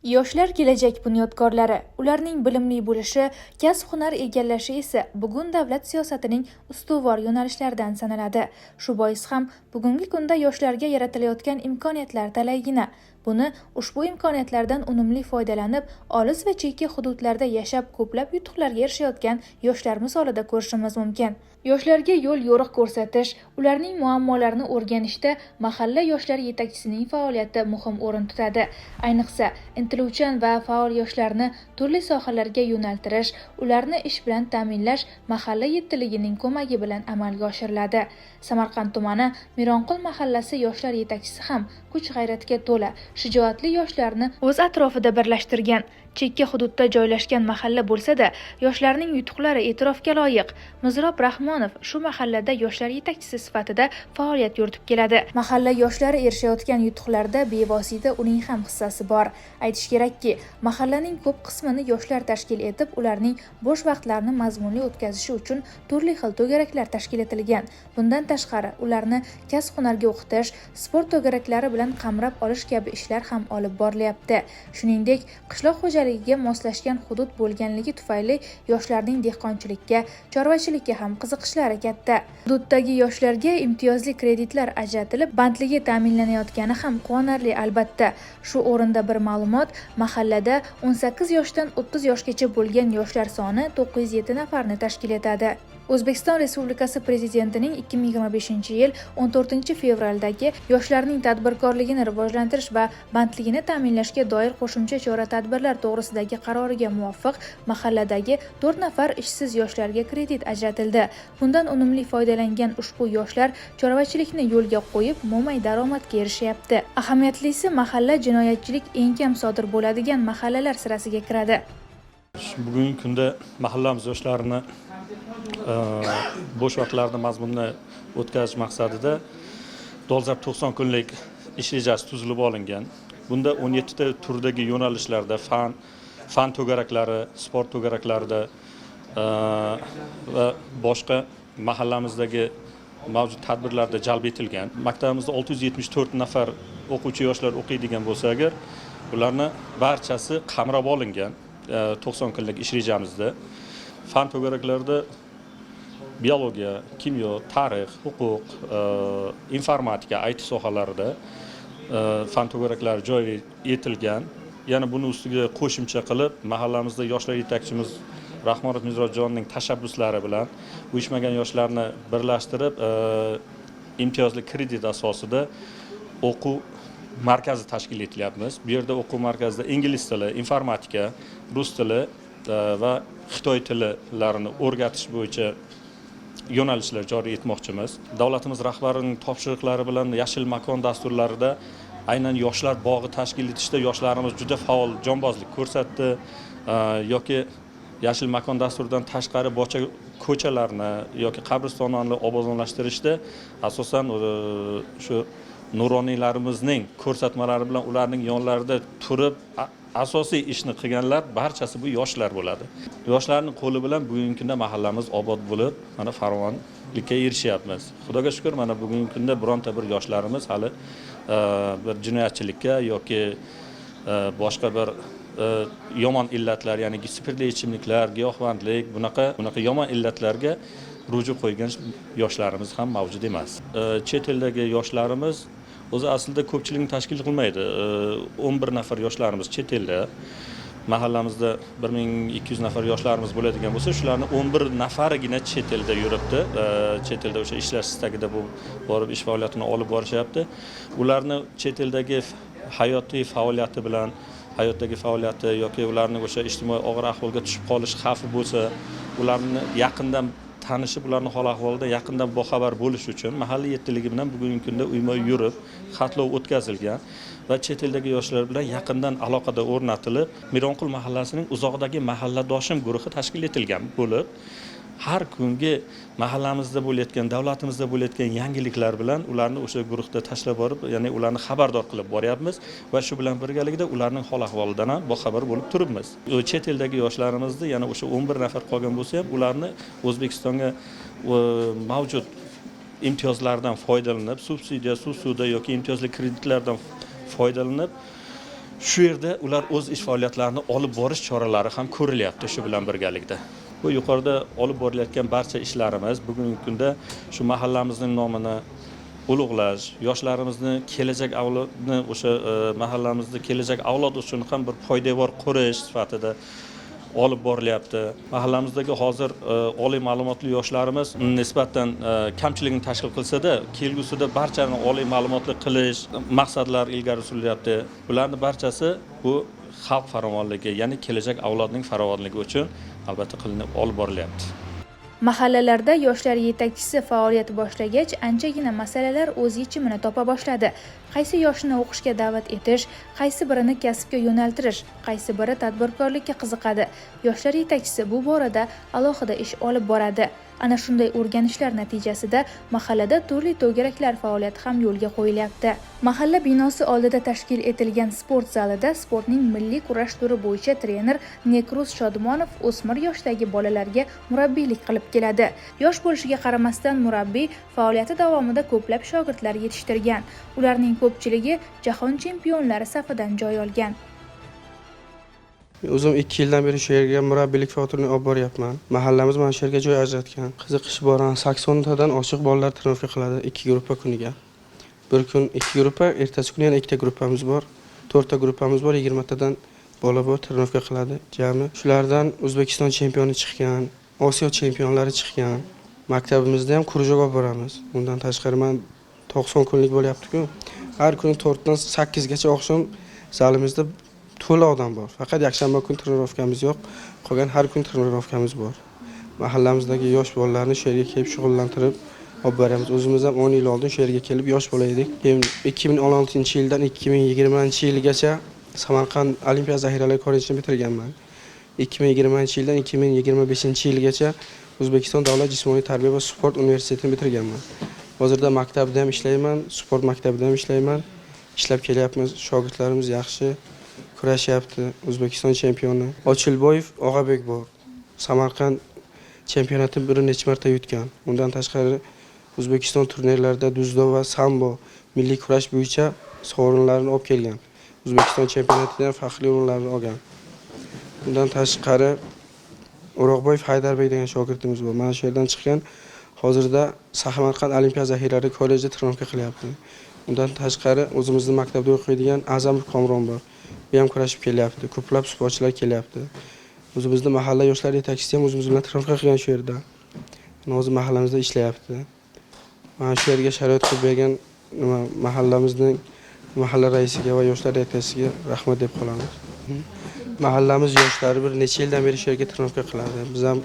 Yoshlar kelajak bunyodkorlari, ularning bilimli bo'lishi, kasb-hunar egallashi esa bugun davlat siyosatining ustuvor yo'nalishlaridan sanaladi. Shu bois ham bugungi kunda yoshlarga yaratilayotgan imkoniyatlar talaygina. Buni ushbu imkoniyatlardan unumli foydalanib, olis va chekka hududlarda yashab ko'plab yutuqlarga erishayotgan yoshlar misolida ko'rishimiz mumkin. Yoshlarga yo'l-yo'riq ko'rsatish, ularning muammolarini o'rganishda mahalla yoshlar yetakchisining faoliyati muhim o'rin tutadi. Ayniqsa, intiluvchan va faol yoshlarni turli sohalarga yo'naltirish, ularni ish bilan ta'minlash mahalla yettiligining ko'magi bilan amalga oshiriladi. Samarqand tumani Mironqul mahallasi yoshlar yetakchisi ham kuch-g'ayratga to'la, shijoatli yoshlarni o'z atrofida birlashtirgan. Chekka hududda joylashgan mahalla bo'lsa-da, yoshlarning yutuqlari e'tirofga loyiq. Mizrob Rahmonov shu mahallada yoshlar yetakchisi sifatida faoliyat yuritib keladi. Mahalla yoshlari erishayotgan yutuqlarda bevosita uning ham hissasi bor. Aytish kerakki, mahallaning ko'p qismini yoshlar tashkil etib, ularning bo'sh vaqtlarini mazmunli o'tkazishi uchun turli xil to'garaklar tashkil etilgan. Bundan tashqari, ularni kasb-hunarga o'qitish, sport to'garaklari bilan qamrab olish kabi ishlar ham olib borilyapti. Shuningdek, qishloq xo'jaligiga moslashgan hudud bo'lganligi tufayli yoshlarning dehqonchilikka, chorvachilikka ham qiziqishlari katta. Hududdagi yoshlarga imtiyozli kreditlar ajratilib, bandligi ta'minlanayotgani ham quvonarli albatta. Shu o'rinda bir ma'lumot: mahallada 18 yoshdan 30 yoshgacha bo'lgan yoshlar soni 907 nafarni tashkil etadi. O'zbekiston Respublikasi Prezidentining 2025-yil 14-fevraldagi yoshlarning tadbirkorligini rivojlantirish va bandligini ta'minlashga doir qo'shimcha chora-tadbirlar to'g'risidagi qaroriga muvofiq mahalladagi 4 nafar ishsiz yoshlarga kredit ajratildi. Bundan unumli foydalangan ushbu yoshlar chorvachilikni yo'lga qo'yib, mo'may daromadga erishyapti. Ahamiyatlisi, mahalla jinoyatchilik eng kam sodir bo'ladigan mahallalar sirasiga kiradi. Bugungi kunda mahallamiz yoshlarini bo'sh vaqtlarini mazmunli o'tkazish maqsadida dolzarb 90 kunlik ish rejasi tuzilib olingan. Bunda 17 ta turdagi yo'nalishlarda fan to'garaklari, sport to'garaklarida va boshqa mahallamizdagi mavjud tadbirlarda jalb etilgan. Maktabimizda 674 nafar o'quvchi yoshlar o'qiydigan bo'lsa agar, ularni barchasi qamrab olingan 90 kunlik ish rejamizda. Fan to'garaklarida biologiya, kimyo, tarix, huquq, informatika, IT sohalarida fan to'garaklari joriy etilgan. Yana buni ustiga qo'shimcha qilib, mahallamizda yoshlar yetakchimiz Rahmonov Mizrojjonning tashabbuslari bilan uyushmagan yoshlarni birlashtirib, imtiyozli kredit asosida o'quv markazi tashkil etilyapmiz. Bu yerda o'quv markazida ingliz tili, informatika, rus tili va xitoy tillarini o'rgatish bo'yicha yo'nalishlar joriy etmoqchimiz. Davlatimiz rahbarining topshiriqlari bilan Yashil makon dasturlarida aynan yoshlar bog'i tashkil etishda yoshlarimiz juda faol jonbozlik ko'rsatdi. Yoki Yashil makon dasturidan tashqari bocha ko'chalarni yoki qabristonlarni obodonlashtirishda asosan shu nuroniylarimizning ko'rsatmalari bilan ularning yonlarida turib asosiy ishni qilganlar barchasi bu yoshlar bo'ladi. Yoshlarning qo'li bilan bugungi kunda mahallamiz obod bo'lib, mana farovonlikka erishyapmiz. Xudoga shukur, mana bugungi kunda bironta bir yoshlarimiz hali bir jinoyatchilikka yoki boshqa bir yomon illatlar, ya'ni spirtli ichimliklar, giyohvandlik, bunaqa yomon illatlarga ruju qo'ygan yoshlarimiz ham mavjud emas. Chet eldagi yoshlarimiz o'zi aslida ko'pchilikni tashkil qilmaydi. 11 nafar yoshlarimiz chet elda. Mahallamizda 1200 nafar yoshlarimiz bo'ladigan bo'lsa, shularni 11 nafarigina chet elda yuribdi. Chet elda o'sha ishlash istagida bu borib ish faoliyatini olib borishyapti. Ularni chet eldagi hayotiy faoliyati bilan, hayotdagi faoliyati yoki ularning o'sha ijtimoiy og'ir ahvolga tushib qolish xavfi bo'lsa, ularni yaqindan tanishib, ularni hol ahvolidan yaqindan boxabar bo'lish uchun mahalla yettiligi bilan bugungi kunda uyma uy yurib xatlov o'tkazilgan va chet eldagi yoshlar bilan yaqindan aloqada o'rnatilib, Mironqul mahallasining uzoqdagi mahalladoshim guruhi tashkil etilgan bo'lib, har kungi mahallamizda bo'layotgan, davlatimizda bo'layotgan yangiliklar bilan ularni o'sha guruhda tashlab borib, ya'ni ularni xabardor qilib boryapmiz va shu bilan birgalikda ularning hol ahvolidan ham boxabar bo'lib turibmiz. Chet eldagi yoshlarimizni yana o'sha 11 nafar qolgan bo'lsa ham, ularni O'zbekistonga mavjud imtiyozlardan foydalanib, subsidiya, suvsuda yoki imtiyozli kreditlardan foydalanib, Shu yerda ular o'z ish faoliyatlarini olib borish choralari ham ko'rilyapti shu bilan birgalikda. Bu yuqorida olib borilayotgan barcha ishlarimiz bugungi kunda shu mahallamizning nomini ulug'lash, yoshlarimizni kelajak avlodni o'sha mahallamizni kelajak avlod uchun ham bir poydevor qurish sifatida olib borilyapti. Mahallamizdagi hozir oliy ma'lumotli yoshlarimiz nisbatan kamchilikni tashkil qilsa-da, kelgusida barchani oliy ma'lumotli qilish maqsadlar ilgari surilyapti. Bularning barchasi bu xalq farovonligi, ya'ni kelajak avlodning farovonligi uchun albatta qilinib olib borilyapti. Mahallalarda yoshlar yetakchisi faoliyat boshlagach, anchagina masalalar o'z yechimini topa boshladi. Qaysi yoshni o'qishga da'vat etish, qaysi birini kasbga yo'naltirish, qaysi biri tadbirkorlikka qiziqadi. Yoshlar yetakchisi bu borada alohida ish olib boradi. Ana shunday o'rganishlar natijasida mahallada turli to'garaklar faoliyati ham yo'lga qo'yilyapti. Mahalla binosi oldida tashkil etilgan sport zalida sportning milliy kurash turi bo'yicha trener Nekruz Shodmonov o'smir yoshdagi bolalarga murabbiylik qilib keladi. Yosh bo'lishiga qaramasdan murabbiy faoliyati davomida ko'plab shogirdlar yetishtirgan. Ularning ko'pchiligi jahon chempionlari safidan joy olgan. O'zim 2 yildan beri shu yerga murabbiylik faoliyatini olib boryapman. Mahallamiz mana shu yerga joy ajratgan. Qiziqish bor, 80 tadan oshiq bolalar trenirovka qiladi 2 gruppa kuniga. Bir kun 2 gruppa, ertasi kuni yana 2 ta gruppamiz bor. 4 ta gruppamiz bor, 20 tadan bola bor trenirovka qiladi jami. Shulardan O'zbekiston chempioni chiqqan, Osiyo chempionlari chiqqan. Maktabimizda ham кружок olib boramiz. Undan tashqari men 90 kunlik bo'lyapti-ku. Har kuni 4 dan 8 gacha oqshom zalimizda to'la odam bor. Faqat yakshanba kuni trenirovkamiz yo'q. Qolgan har kun trenirovkamiz bor. Mahallamizdagi yosh bolalarni shu yerga kelib shug'ullantirib olib boramiz. O'zimiz ham 10 yil oldin shu yerga kelib yosh bola edik. Keyin 2016-yildan 2020-yilgacha Samarqand Olimpiya zaxiralari kollejini bitirganman. 2020-yildan 2025-yilgacha O'zbekiston Davlat jismoniy tarbiya va sport universitetini bitirganman. Hozirda maktabda ham ishlayman, sport maktabida ham ishlayman. Ishlab kelyapmiz, shogirdlarimiz yaxshi kurashyapti. O'zbekiston chempioni Ochilboyev Og'abek bor. Samarqand chempionatini bir necha marta yutgan. Undan tashqari O'zbekiston turnirlarida dzyudo va sambo milliy kurash bo'yicha sovrinlarni olib kelgan. O'zbekiston chempionatida ham faxrli o'rinlarni olgan. Undan tashqari O'roqboyev Haydarbek degan shogirdimiz bor. Mana shu yerdan chiqqan. Hozirda Samarqand Olimpiya zaxiralari kollejida trenirovka qilyapti. Undan tashqari o'zimizni maktabda o'qiydigan Azamov Komron bor. Bu ham kurashib kelyapti. Ko'plab sportchilar kelyapti. O'zimizni mahalla yoshlar yetakchisi ham o'zimiz bilan trenirovka qilgan shu yerda. Hozir mahallamizda ishlayapti. Mana shu yerga sharoit qilib bergan mahallamizning mahalla raisiga va yoshlar yetakchisiga rahmat deb qolamiz. Mahallamiz yoshlari bir necha yildan beri shu yerga trenirovka qiladi. Biz ham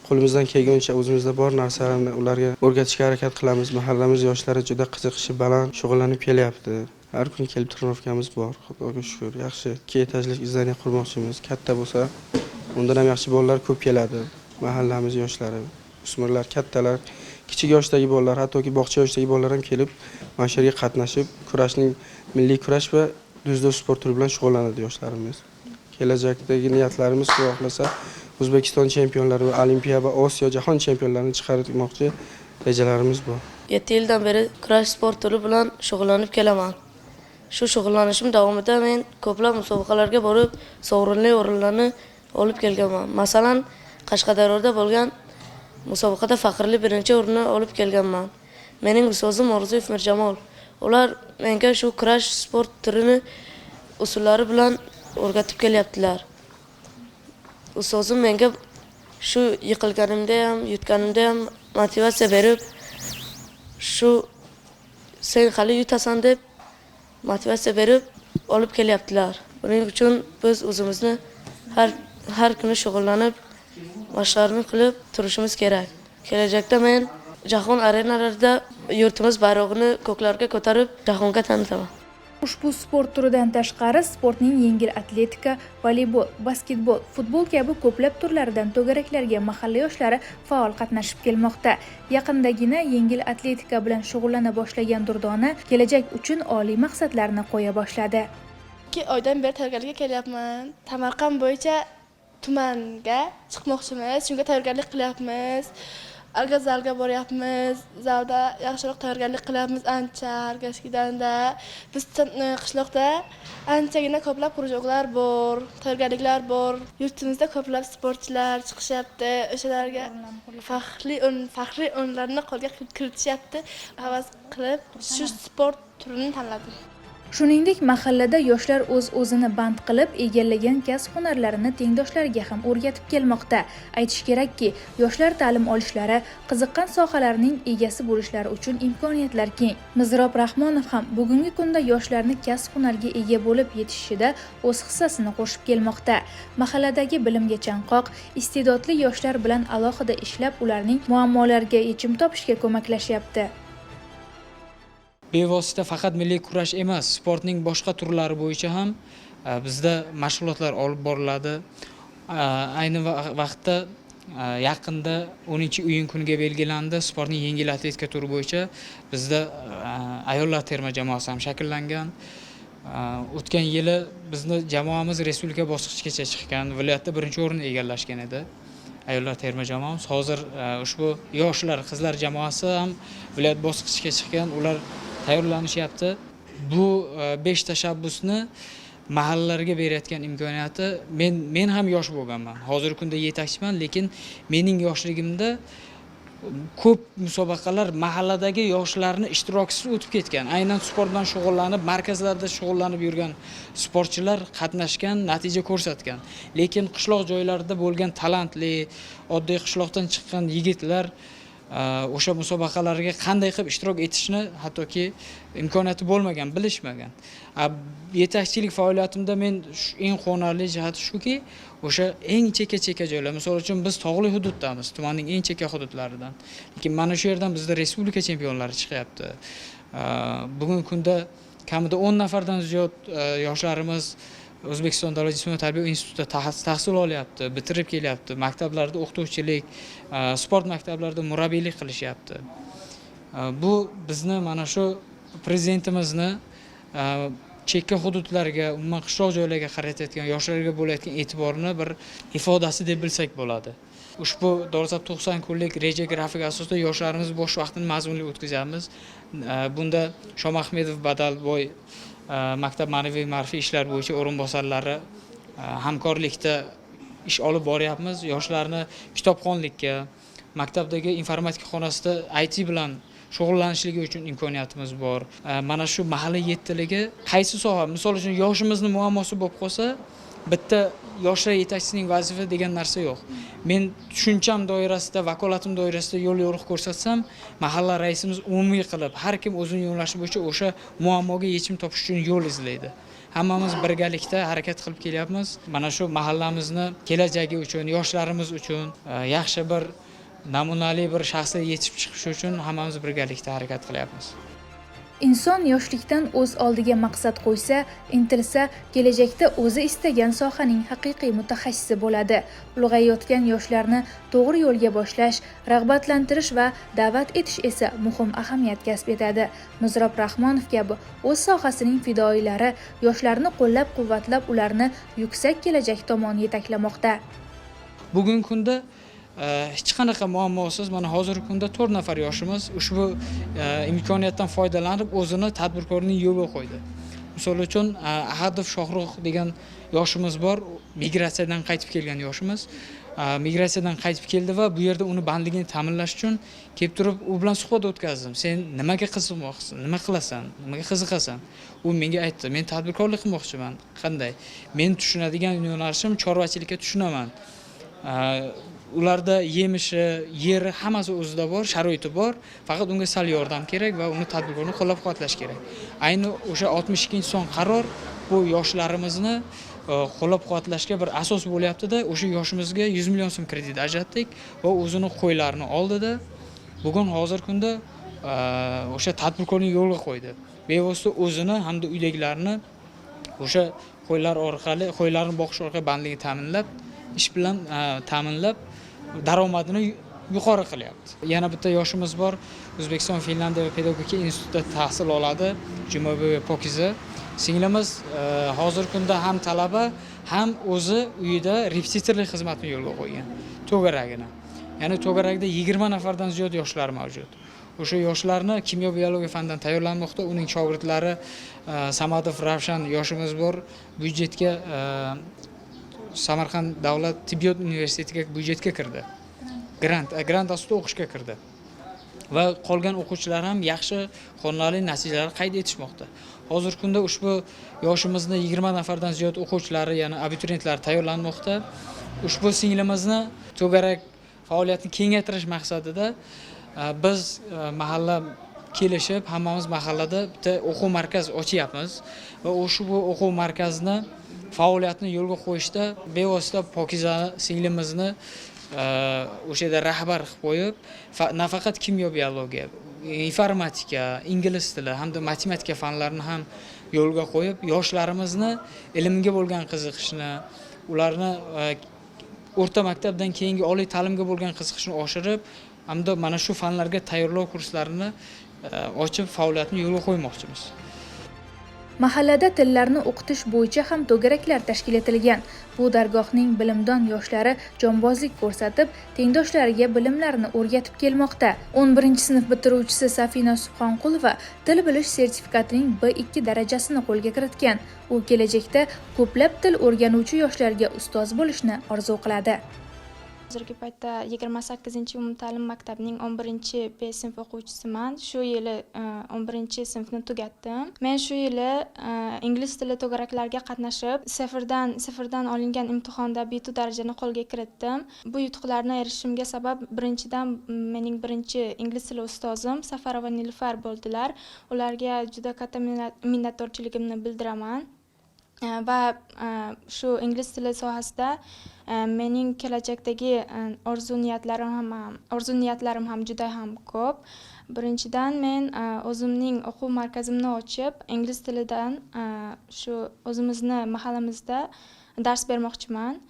qo'limizdan kelguncha o'zimizda bor narsalarni ularga o'rgatishga harakat qilamiz. Mahallamiz yoshlari juda qiziqishi baland shug'ullanib kelyapti. Har kun kelib trenirovkamiz bor, Xudoga shukr. Yaxshi. 2 etajli здание qurmoqchimiz. Katta bo'lsa, undan ham yaxshi bolalar ko'p keladi. Mahallamiz yoshlari, o'smirlar, kattalar, kichik yoshdagi bolalar, hattoki bog'cha yoshdagi bolalar ham kelib mana shu yerga qatnashib, kurashning milliy kurash va dzyudo sport turi bilan shug'ullanadi yoshlarimiz. Kelajakdagi niyatlarimiz, Xudo xohlasa, O'zbekiston chempionlari va Olimpiya va Osiyo jahon chempionlarini chiqarmoqchi rejalarimiz bor. 7 yildan beri kurash sport turi bilan shug'ullanib kelaman. Shu shug'ullanishim davomida men ko'plab musobaqalarga borib, sovrinli o'rinlarni olib kelganman. Masalan, Qashqadaryoda bo'lgan musobaqada faxrli birinchi o'rinni olib kelganman. Mening ustozim Orziyev Mirjamol. Ular menga shu kurash sport turini usullari bilan o'rgatib kelyaptilar. Ustozim menga shu yiqilganimda ham, yutganimda ham motivatsiya berib, shu sen hali yutasan deb motivatsiya berib olib kelyaptilar. Buning uchun biz o'zimizni har kuni shug'ullanib, mashqlarni qilib turishimiz kerak. Kelajakda men jahon arenalarida yurtimiz bayrog'ini ko'klarga ko'tarib jahonga tanitaman. Ushbu sport turidan tashqari sportning yengil atletika, voleybol, basketbol, futbol kabi ko'plab turlaridan to'garaklarga mahalla yoshlari faol qatnashib kelmoqda. Yaqindagina yengil atletika bilan shug'ullana boshlagan Durdona kelajak uchun oliy maqsadlarni qo'ya boshladi. 2 oydan beri tayyorgarlikka kelyapman. Samarqand bo'yicha tumanga chiqmoqchimiz, shunga tayyorgarlik qilyapmiz. Alga zalga boryapmiz, zalda yaxshiroq tayyorgarlik qilyapmiz ancha hargashkidanda. Biz qishloqda Anchagina ko'plab кружок lar bor, tayyorgarliklar bor. Yurtimizda ko'plab sportchilar chiqishyapti. O'shalarga faxriy o'rinlarni qo'lga kiritishyapti. Havas qilib shu sport turini tanladim. Shuningdek, mahallada yoshlar o'z-o'zini band qilib, egallagan kasb-hunarlarini tengdoshlariga ham o'rgatib kelmoqda. Aytish kerakki, yoshlar ta'lim olishlari, qiziqqan sohalarining egasi bo'lishlari uchun imkoniyatlar keng. Mizrob Rahmonov ham bugungi kunda yoshlarni kasb-hunarga ega bo'lib yetishishida o'z hissasini qo'shib kelmoqda. Mahalladagi bilimga chanqoq, iste'dodli yoshlar bilan alohida ishlab, ularning muammolariga yechim topishga ko'maklashyapti. Bevosita faqat milliy kurash emas, sportning boshqa turlari bo'yicha ham bizda mashg'ulotlar olib boriladi. Ayni vaqtda yaqinda 10-iyun kuniga belgilandi, sportning yengil atletika turi bo'yicha bizda ayollar terma jamoasi ham shakllangan. O'tgan yili bizni jamoamiz respublika bosqichigacha chiqqan, viloyatda birinchi o'rinni egallashgan edi ayollar terma jamoamiz. Hozir ushbu yoshlar, qizlar jamoasi ham viloyat bosqichiga chiqqan, ular tayyorlanishyapti. Bu 5 tashabbusni mahallalarga berayotgan imkoniyati, men ham yosh bo'lganman, hozirgi kunda yetakchiman, lekin mening yoshligimda ko'p musobaqalar mahalladagi yoshlarni ishtirokisiz o'tib ketgan. Aynan sport bilan shug'ullanib, markazlarda shug'ullanib yurgan sportchilar qatnashgan, natija ko'rsatgan. Lekin qishloq joylarida bo'lgan talantli, oddiy qishloqdan chiqqan yigitlar o'sha musobaqalarga qanday qilib ishtirok etishni hattoki imkoniyati bo'lmagan, bilishmagan. Yetakchilik faoliyatimda men eng quvonarli jihati shuki, o'sha eng chekka-chekka joylar, misol uchun biz tog'li hududdamiz, tumanning eng chekka hududlaridan. Lekin mana shu yerdan bizda respublika chempionlari chiqyapti. Bugungi kunda kamida 10 nafardan ziyod yoshlarimiz O'zbekiston davlat jismoniy tarbiya institutida tahsil olyapti, bitirib kelyapti, maktablarda o'qituvchilik, sport maktablarida murabbiylik qilishyapti. Bu bizni mana shu prezidentimizni chekka hududlarga, umuman qishloq joylarga qaratayotgan, yoshlarga bo'layotgan e'tiborini bir ifodasi deb bilsak bo'ladi. Ushbu dolzarb 90 kunlik reja grafik asosida yoshlarimiz bo'sh vaqtini mazmunli o'tkazamiz. Bunda Shomahmedov Badalboy maktab ma'naviy ma'rifiy ishlar bo'yicha o'rinbosarlari hamkorlikda ish olib boryapmiz. Yoshlarni kitobxonlikka, maktabdagi informatika xonasida IT bilan shug'ullanishligi uchun imkoniyatimiz bor. Mana shu mahalla yettiligi qaysi soha, misol uchun yoshimizni muammosi bo'lib qolsa, bitta yoshlar yetakchisining vazifa degan narsa yo'q. Men tushuncham doirasida, vakolatim doirasida yo'l yo'riq ko'rsatsam, mahalla raisimiz umumiy qilib, har kim o'zini yo'nalishi bo'yicha o'sha muammoga yechim topish uchun yo'l izlaydi. Hammamiz birgalikda harakat qilib kelyapmiz. Mana shu mahallamizni kelajagi uchun, yoshlarimiz uchun yaxshi bir namunali bir shaxslar yetishib chiqishi uchun hammamiz birgalikda harakat qilyapmiz. Inson yoshlikdan o'z oldiga maqsad qo'ysa, intilsa, kelajakda o'zi istagan sohaning haqiqiy mutaxassisi bo'ladi. Ulg'ayotgan yoshlarni to'g'ri yo'lga boshlash, rag'batlantirish va da'vat etish esa muhim ahamiyat kasb etadi. Mizrob Rahmonov kabi o'z sohasining fidoyilari yoshlarni qo'llab-quvvatlab, ularni yuksak kelajak tomon yetaklamoqda. Bugungi kunda hech qanaqa muammosiz mana hozirgi kunda 4 nafar yoshimiz ushbu imkoniyatdan foydalanib o'zini tadbirkorlik yo'lga qo'ydi. Misol uchun Ahadov Shohrux degan yoshimiz bor, migratsiyadan qaytib kelgan yoshimiz. Migratsiyadan qaytib keldi va bu yerda uni bandligini ta'minlash uchun kelib turib u bilan suhbat o'tkazdim. Sen nimaga qiziqmoqchisan, nima qilasan, nimaga qiziqasan? U menga aytdi, men tadbirkorlik qilmoqchiman. Qanday? Men tushunadigan yo'nalishim chorvachilikka tushunaman. Ularda yemishi, yeri hammasi o'zida bor, sharoiti bor. Faqat unga sal yordam kerak va uni tadbirkorni qo'llab-quvvatlash kerak. Ayni o'sha 62-son qaror bu yoshlarimizni qo'llab-quvvatlashga bir asos bo'lyapti-da. O'sha yoshimizga 100 million so'm kredit ajratdik va o'zini qo'ylarini oldida bugun hozir kunda o'sha tadbirkorni yo'lga qo'ydi. Bevosita o'zini hamda uydagilarni o'sha qo'ylar orqali, qo'ylarni boqish orqali bandligini ta'minlab, ish bilan ta'minlab, daromadini yuqori qilyapti. Yana bitta yoshimiz bor, O'zbekiston Finlandiya pedagogika institutida tahsil oladi, Jumaboyeva Pokiza. Singlimiz hozirgi kunda ham talaba, ham o'zi uyida repetitorlik xizmatini yo'lga qo'ygan to'garagini. Ya'ni to'garagida 20 nafardan ziyod yoshlar mavjud. O'sha yoshlarni kimyo biologiya fanidan tayyorlanmoqda. Uning shogirdlari Samadov Ravshan yoshimiz bor, byudjetga Samarqand davlat tibbiyot universitetiga byudjetga kirdi, grant ostida o'qishga kirdi va qolgan o'quvchilar ham yaxshi quvonarli natijalar qayd etishmoqda. Hozirgi kunda ushbu yoshimizni 20 nafardan ziyod o'quvchilari, ya'ni abituriyentlar tayyorlanmoqda. Ushbu singlimizni to'garak faoliyatini kengaytirish maqsadida biz mahalla kelishib, hammamiz mahallada bitta o'quv markaz ochyapmiz va ushbu o'quv markazini faoliyatini yo'lga qo'yishda bevosita Pokiza singlimizni o'sha yerda rahbar qilib qo'yib, nafaqat kimyo biologiya, informatika, ingliz tili hamda matematika fanlarini ham yo'lga qo'yib, yoshlarimizni ilmga bo'lgan qiziqishini, ularni o'rta maktabdan keyingi oliy ta'limga bo'lgan qiziqishini oshirib hamda mana shu fanlarga tayyorlov kurslarini ochib, faoliyatni yo'lga qo'ymoqchimiz. Mahallada tillarni o'qitish bo'yicha ham to'garaklar tashkil etilgan. Bu dargohning bilimdon yoshlari jonbozlik ko'rsatib, tengdoshlariga bilimlarni o'rgatib kelmoqda. 11-sinf bitiruvchisi Safina Subhonqulova til bilish sertifikatining B2 darajasini qo'lga kiritgan. U kelajakda ko'plab til o'rganuvchi yoshlarga ustoz bo'lishni orzu qiladi. Hozirgi paytda 28 umumta'lim maktabining 11 B sinf o'quvchisiman. Shu yili 11 sinfni tugatdim. Men shu yili ingliz tili to'garaklariga qatnashib, sifirdan olingan imtihonda B2 darajani qo'lga kiritdim. Bu yutuqlarni erishishimga sabab birinchidan mening birinchi ingliz tili ustozim Safarova Nilufar bo'ldilar. Ularga juda katta minnatdorchiligimni bildiraman. Va shu ingliz tili sohasida mening kelajakdagi orzu niyatlarim ham juda ham ko'p. Birinchidan, men o'zimning o'quv markazimni ochib, ingliz tilidan shu o'zimizni mahallamizda dars bermoqchiman.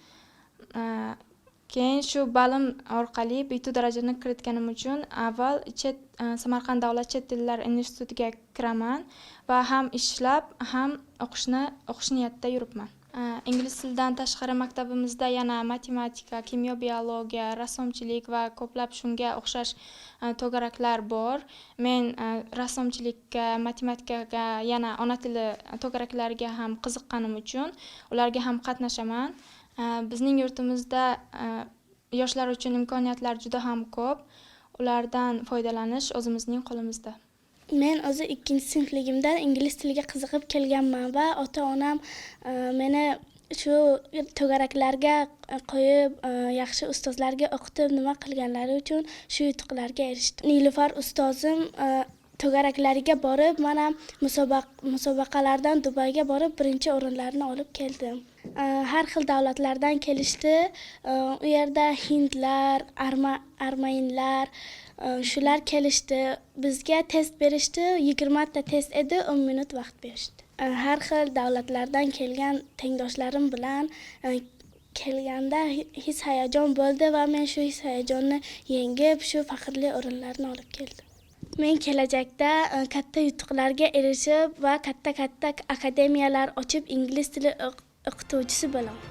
Keyin shu balim orqali B2 darajani kiritganim uchun avval chet Samarqand davlat chet tillar institutiga kiraman va ham ishlab, ham o'qish niyatida yuribman. Ingliz tilidan tashqari maktabimizda yana matematika, kimyo, biologiya, rassomchilik va ko'plab shunga o'xshash to'garaklar bor. Men rassomchilikka, matematikaga, yana ona tili to'garaklariga ham qiziqqanim uchun ularga ham qatnashaman. Bizning yurtimizda yoshlar uchun imkoniyatlar juda ham ko'p. Ulardan foydalanish o'zimizning qo'limizda. Men o'zi ikkinchi sinfligimdan ingliz tiliga qiziqib kelganman va ota onam meni shu to'garaklarga qo'yib, yaxshi ustozlarga o'qitib nima qilganlari uchun shu yutuqlarga erishdim. Nilufar ustozim to'garaklariga borib, man ham musobaqalardan Dubayga borib, birinchi o'rinlarni olib keldim. Har xil davlatlardan kelishdi. U yerda hindlar, armainlar, shular kelishdi. Bizga test berishdi, 20 ta test edi, 10 minut vaqt berishdi. Har xil davlatlardan kelgan tengdoshlarim bilan kelganda his hayajon bo'ldi va men shu his hayajonni yengib, shu faxrli o'rinlarni olib keldim. Men kelajakda katta yutuqlarga erishib va katta katta akademiyalar ochib, ingliz tili o'qituvchisi bo'laman.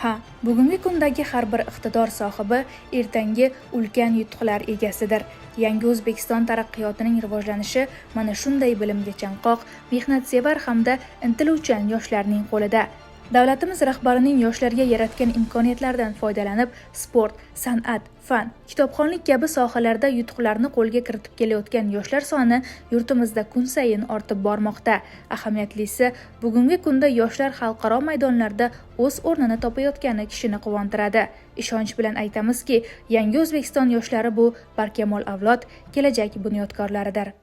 Ha, bugungi kundagi har bir iqtidor sohibi ertangi ulkan yutuqlar egasidir. Yangi O'zbekiston taraqqiyotining rivojlanishi mana shunday bilimga chanqoq, mehnatsevar hamda intiluvchan yoshlarning qo'lida. Davlatimiz rahbarining yoshlarga yaratgan imkoniyatlardan foydalanib, sport, san'at, fan, kitobxonlik kabi sohalarda yutuqlarni qo'lga kiritib kelayotgan yoshlar soni yurtimizda kun sayin ortib bormoqda. Ahamiyatlisi, bugungi kunda yoshlar xalqaro maydonlarda o'z o'rnini topayotgani kishini quvontiradi. Ishonch bilan aytamizki, yangi O'zbekiston yoshlari bu barkamol avlod, kelajak bunyodkorlaridir.